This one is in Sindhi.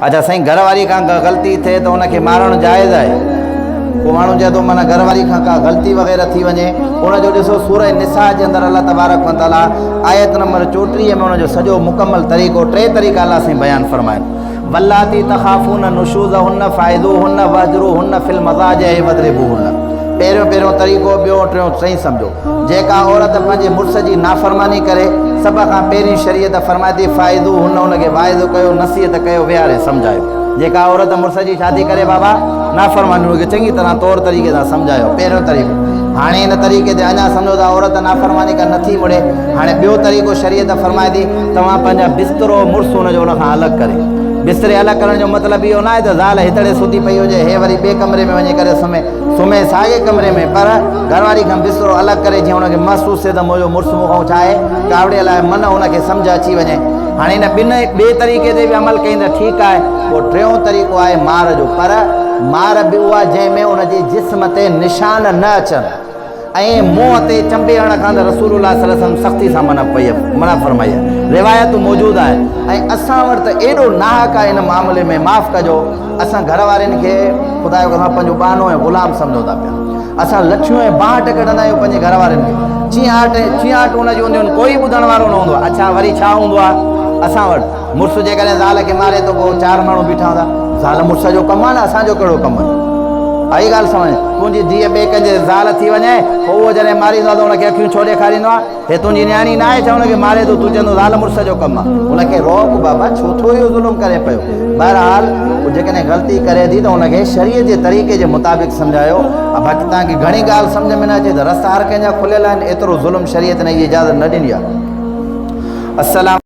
اڇا سائين گهر واري کان ڪا غلطي ٿئي ته ان کي مارڻ جائز آهي؟ ڪو ماڻهو چئي ٿو معنيٰ گهر واري کان ڪا غلطي وغيره ٿي وڃي ان جو ڏسو سورة نساء جي اندر الله تبارڪ و تعاليٰ آيت نمبر 34 ۾ ان جو سڄو مڪمل طريقو ٽي طريقا الله سائين بيان فرمائن واللاتي تخافون نشوزهن فاعذوهن واهجروهن في المضاجع واضربوهن پهريون پهريون طريقو ٻيو ٽيون صحيح سمجهو جيڪا عورت پنهنجي مڙس جي نافرماني ڪري، سڀ کان پهرين شريعت فرمائي ٿي، فاعظوهن ان کي واعظ ڪيو، نصيحت ڪيو، ويهاري سمجهايو. جيڪا عورت مڙس جي ڇا ٿي ڪري بابا؟ نافرماني، ان کي چڱي طرح طور طريقي سان سمجهايو، پهريون طريقو. هاڻي ان طريقي تي اڃا سمجهو ته عورت نافرماني کان نٿي مڙي، هاڻي ٻيو طريقو شريعت فرمائي ٿي، توهان پنهنجا بسترو مڙس ان جو ان کان الڳ ڪري. بستري الڳ ڪرڻ جو مطلب اهو ناهي ته زال هتڙي ستي پئي هجي، هي وري ٻئي ڪمري ۾ وڃي ڪري سمهي. سمهي ساڳئي ڪمري ۾ پر گهر واري کان بسترو الڳ ڪري جيئن هن کي محسوس ٿئي ته منهنجو مڙس مون کان ڇا آهي ڪاوڙيل آهي من هن کي سمجهه اچي وڃي. هاڻي هن ٻن ٻئي طريقي تي به عمل ڪئين ته ٺيڪ آهي. پوء ٽيون طريقو آهي مار جو پر مار به اها جنهن ۾ ان جي جسم تي نشان نه اچن ۽ منهن تي چنبي هڻڻ کان ته رسول الله صلي الله عليه وسلم سختي سان منع پئي منع فرمائي آهي روايتون موجود آهن ۽ اسان وٽ ته ايڏو ناحق آهي ان معاملي ۾ معاف ڪجو اسان گهر وارين کي خدا جو قسم پنهنجو ٻانهو ۽ غلام سمجهون ٿا پيا. اسان لٺيون ۽ بانهٽ ڪڍندا آهيون پنهنجي گهر وارين کي. چيهاٽ چيهاٽ ان جون هونديون آهن ڪوئي ٻڌڻ وارو نه هوندو آهي. اڇا وري ڇا هوندو آهي اسان وٽ مڙس جيڪڏهن زال کي ماري ٿو پوء چار ماڻهو بيٺا هوندا زال مڙس جو ڪم آهي نه اسان جو ڪهڙو ڪم آهي. آئي ڳالهه سمجهه تنهنجي ڌيء ٻئي ڪنهن جي زال ٿي وڃي پوء اهو جڏهن ماريندو آهي ته ان کي اکيون ڇو ڏيکاريندو آهي. هي تنهنجي نياڻي ناهي ڇا ان کي ماري ٿو تون چوندو زال مڙس جو ڪم آ ان کي روڪ بابا ڇو ٿو اهو ظلم ڪرين پيو بهرحال هو جيڪڏهن غلطي ڪري ٿي ته ان کي شريعت جي طريقي جي مطابق سمجهايو باقي توهان کي گهڻي ڳالهه سمجهه ۾ نه اچي ته رستا هر ڪنهن جا کليل آهن ايترو ظلم شريعت ان جي اجازت نه ڏني آ السلام.